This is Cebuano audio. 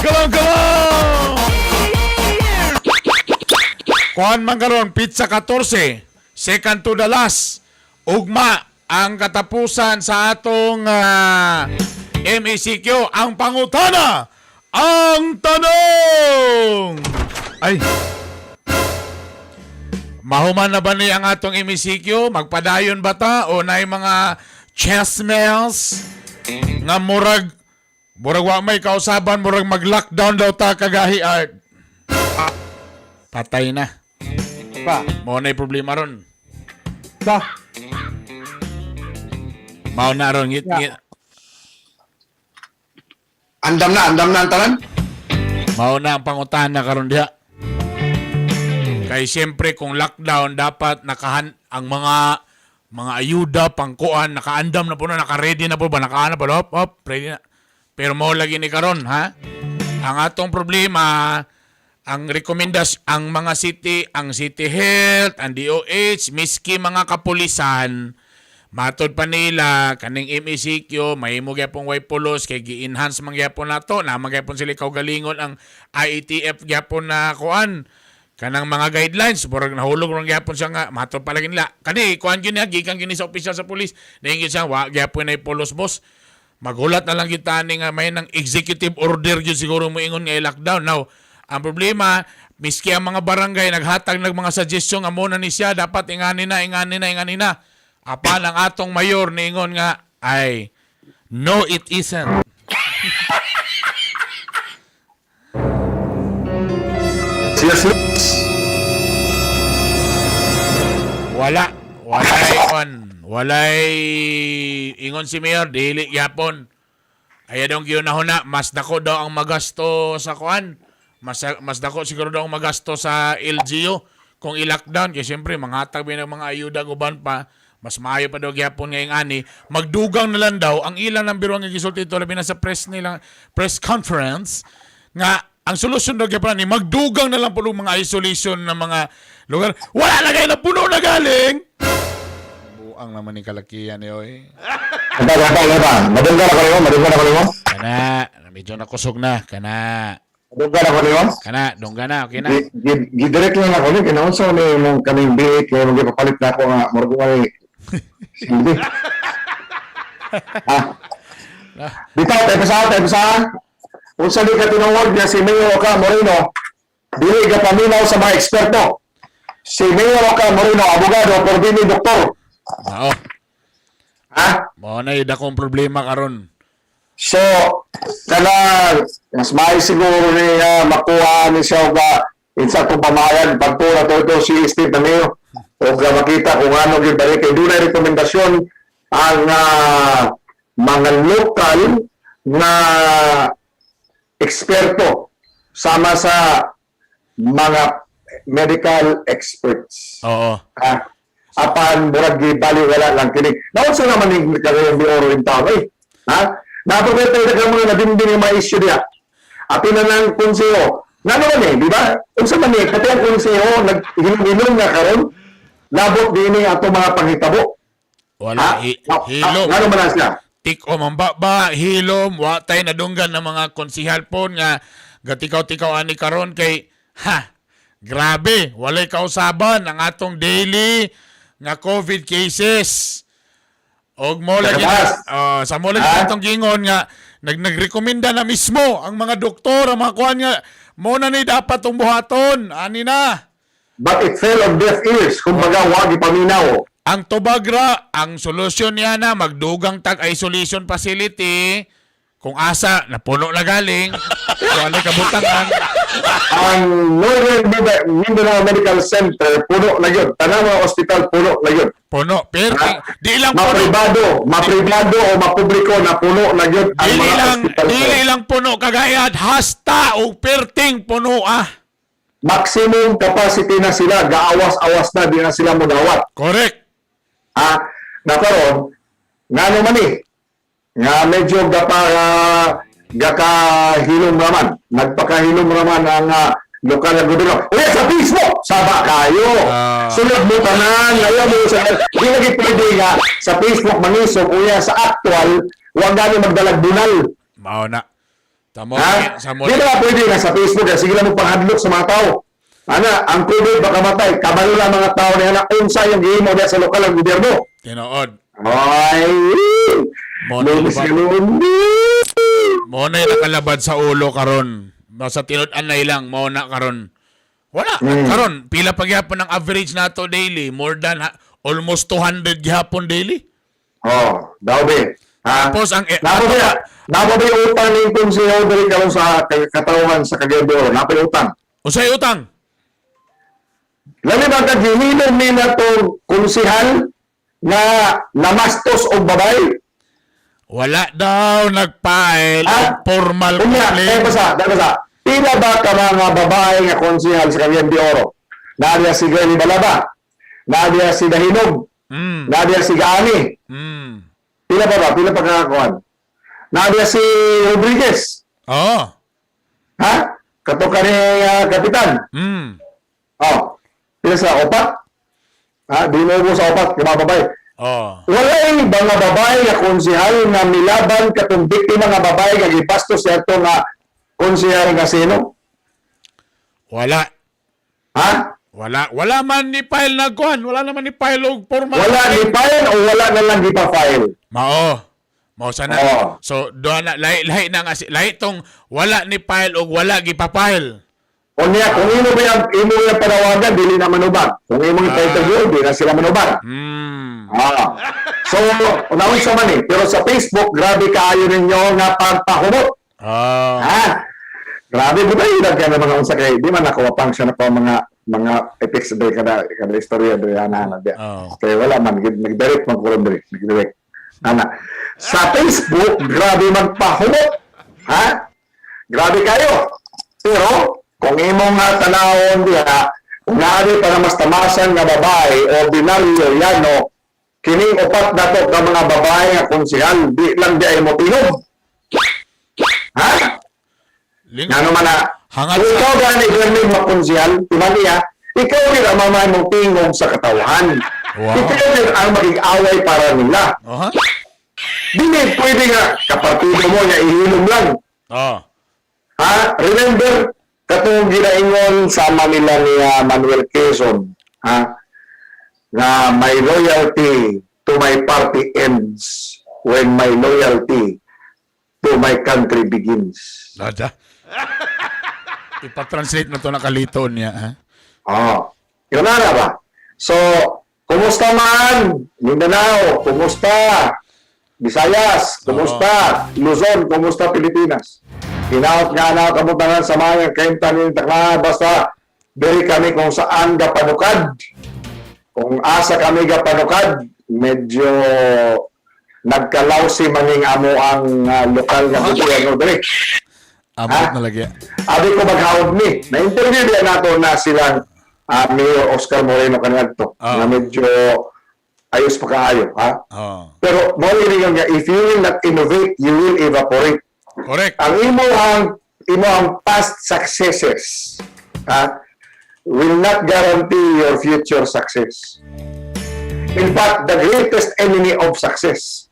Come on, come on! Kuan man karon, petsa 14, second to the last. Ugma ang katapusan sa atong MECQ, ang pangutana, ang tanong. Ay. Mahuman na ba ni ang atong MECQ? Magpadayon ba ta o naay mga chesmels nga murag murag wa may kausaban, murag mag-lockdown daw ta kagahi art. Patay na. Pa. Mao na problema ron. Ba. Mao na ron ngit, ngit. Andam na ang tanan. Mao na ang pangutana karon diha. Kay siyempre kung lockdown, dapat nakahan ang mga ayuda pangkuan, nakaandam na po na, naka-ready na po ba, nakaana pa, hop hop, ready na. Pero mao lagi ni karon ha. Ang atong problema, ang rekomendas ang mga city, ang City Health, ang DOH, miski mga kapulisan, matod pa nila kaning MECQ mahimo gyapon way pulos kay gi-enhance man gyapon nato na man gyapon sila kaugalingon ang IATF gyapon na kuan kanang mga guidelines. Murag nahulog ron gyapon siya nga matod pa lagi nila kani kuan gyud niya gikan gyud ni sa opisyal sa pulis. Naingin siya, wa gyapon nay pulos, boss. Magulat na lang kita ni nga may nang executive order gyud siguro mo ingon nga i-lockdown. Now, ang problema, miski ang mga barangay naghatag ng mga suggestion nga mo na ni siya dapat ingani na, ingani na, ingani na. Apan ang atong mayor niingon nga ay, "No, it isn't." Seriously? Wala. Walay on. Walay ingon si mayor dili gyapon. Ay dong gihuna-huna, mas dako daw ang magasto sa kuan. Mas dako siguro daw ang magasto sa LGU kung i-lockdown kay siyempre manghatag ba ng mga ayuda ug uban pa, mas maayo pa daw gyapon ngayong ani magdugang na lang daw ang ilang ng biro. Ang gisulti ito labi na sa press nilang press conference nga ang solusyon daw gyapon ni magdugang na lang po ng mga isolation ng mga lugar. Wala na kayo, na puno na galing. Buang naman ni kalakihan ni oy. Aba, aba, aba. Madunggan ako nimo, madunggan ako nimo. Kana medyo nakusog na kana. Madunggan ako nimo. Kana dongga na, okay na. Gidirect lang ako ni kinaunsa ni mong kaning biik kay mong gipapalit na ako nga murag ko ay silbi. Ah. Bitaw tayo sa unsa di ka tinuod nga si Mayor Oca Moreno dili ka paminaw sa mga eksperto? Si Mayor Oca Moreno abogado pero dili doktor. Mao. Ha? Mao na yung dakong problema karon. So, kana mas may siguro niya makuha ni siya og insa itong pamayan pagtura to ito si Steve Nameo o makita kung ano gyud balik kay dunay rekomendasyon ang mga lokal na eksperto sama sa mga medical experts. Oo. Ah, apan murag gibali wala lang kini. Naunsa naman ning Cagayan de Oro in town eh? Ha? Napakita tayo ka mga nabindin yung mga issue niya. Api na ng konseho. Nga naman eh, di ba? Unsa man eh, pati ang konseho, naghinong-hinong nga karon, labot din eh ato mga panghitabo. Wala Ha? hilom. Nga naman na siya. Tik o mamba hilom, wa tay nadunggan ng mga konsihal po nga gatikaw-tikaw ani karon kay ha, grabe, walay kausaban ang atong daily nga COVID cases. Og mo lagi Kataas. Sa mo lagi Ha? atong gingon nga nagrekomenda na mismo ang mga doktor, ang mga kuan nga mo na ni dapat tong buhaton ani na. But it fell on deaf ears. Kumbaga, wag ipaminaw. Ang tubagra, ang solusyon niya na magdugang tag isolation facility kung asa napuno na galing. So ano kabutangan? Ang Northern Mindanao Medical Center, puno na yun. Tanang mga ospital, puno na yun. Puno. Pero di lang puno. Mapribado, mapribado o mapubliko na puno na yun ang Dili mga lang ospital. Dili lang puno kagayad hasta og perting puno ah. Maximum capacity na sila, gaawas-awas na, di na sila mudawat. Correct. Ah, na karon, ngano man eh, nga medyo gapa, gakahilom raman, nagpakahilom raman ang lokal na gobyerno. Uy, sa Facebook, saba kayo. Sulod mo tanan, ayaw mo sa di lagi pwede nga sa Facebook mangisog, uya sa actual, wag gani magdalag bunal. Mao na. Tamo, Ha? sa mo. Di ba pwede na sa Facebook, eh, sige lang mo panghadlok sa mga tao. Ana, ang COVID baka matay, kabalo lang mga tao niya na unsa yung gihimo diya sa lokal ang gobyerno. Tinuod. Ay, Mo na lumis ba- ka lumis. Mo na yung nakalabad sa ulo karon. Sa tinud-an na ilang mo na karon. Wala karon pila pa gyapon ang average nato daily, more than almost 200 gyapon daily. Oh, daw be. Ha? Tapos ang Napo ba yung utang ni konseho diri karon sa katawhan sa Cagayan de Oro? Napo yung utang. Unsay utang? Labi ba ka gihilom nila tong konsehal nga namastos og babay? Wala daw nagfile Ah, og formal Unya, eh complaint. basta, dahil basta. Pila ba ka mga babae nga konsehal sa Cagayan de Oro? Nadia si Granny Balaba, nadia si Dahinog, nadia si Gaani. Pila pa ba? Pila pa kakakuan? Nadia si Rodriguez. Oo. Ha? Kato ka ni kapitan. Oh. Pila sa opat? Ha? Di mo sa opat, mga babae. Oo. Walay mga babae nga konsehal nga milaban katong biktima nga babae nga gibastos siya ato nga konsehal nga sino? Wala. Ha? Wala. Wala man ni file na kuan. Wala naman ni file og formal Wala ni complaint. file o wala na lang gipa-file? Mao. Mao sana. Oo. So doon na lahi lahi na nga lahi tong wala ni file og wala gipa-file. O niya, kung imo ba yung, imo yung panawagan, dili na manubag. Kung imo yung interview, di na sila manubag. Ah. So, unawin sa man eh. Pero sa Facebook, grabe kaayo ninyo nga pagpahumot. Ha? Grabe ba tayo nagka na mga unsa kay di man ako function ako mga epics diri kada kada istorya diri ana ana diya. Oo. Kay wala man gid nagdirect man ko ron diri, nagdirect. Ana. Sa Facebook, grabe magpahumot. Ha? Grabe kayo. Pero kung imong nga tanawon diha, kung naari para mas tamasan nga babae, ordinaryo yano, kining upat na to ka mga babae nga konsehal, di lang di ay mo tinog. Ha? Ngano man na, Hangat kung sa- ikaw gani gani makonsehal, timaniya, ikaw rin ang mamay mong tingog sa katawan. Wow. Ikaw rin ang maging-away para nila. Aha. Dili pwede nga, kapartido mo nga ihilom lang. Oh. Ha? Remember, katong ginaingon sa Manila ni Manuel Quezon, ha? Na my loyalty to my party ends when my loyalty to my country begins. Dada. Ipa-translate na to nakalito niya, ha? Oh. Yun na ba? So, kumusta man? Mindanao, kumusta? Visayas, kumusta? Luzon, kumusta Pilipinas? Hinaot nga na kamutangan sa mga kaimtan ni Takna, basta diri kami kung saan gapanukad. Kung asa kami gapanukad, medyo nagkalawsi maning amo ang lokal nga gobyerno diri. Amot Ha? na lagi. Abi ko maghawod ni. Na-interview diyan nato na silang Mayor Oscar Moreno kaniadto. Ah. Na medyo ayos pa kaayo, ha? Oh. Pero mao ini nga if you will not innovate, you will evaporate. Correct. Ang imo ang past successes, ha, will not guarantee your future success. In fact, the greatest enemy of success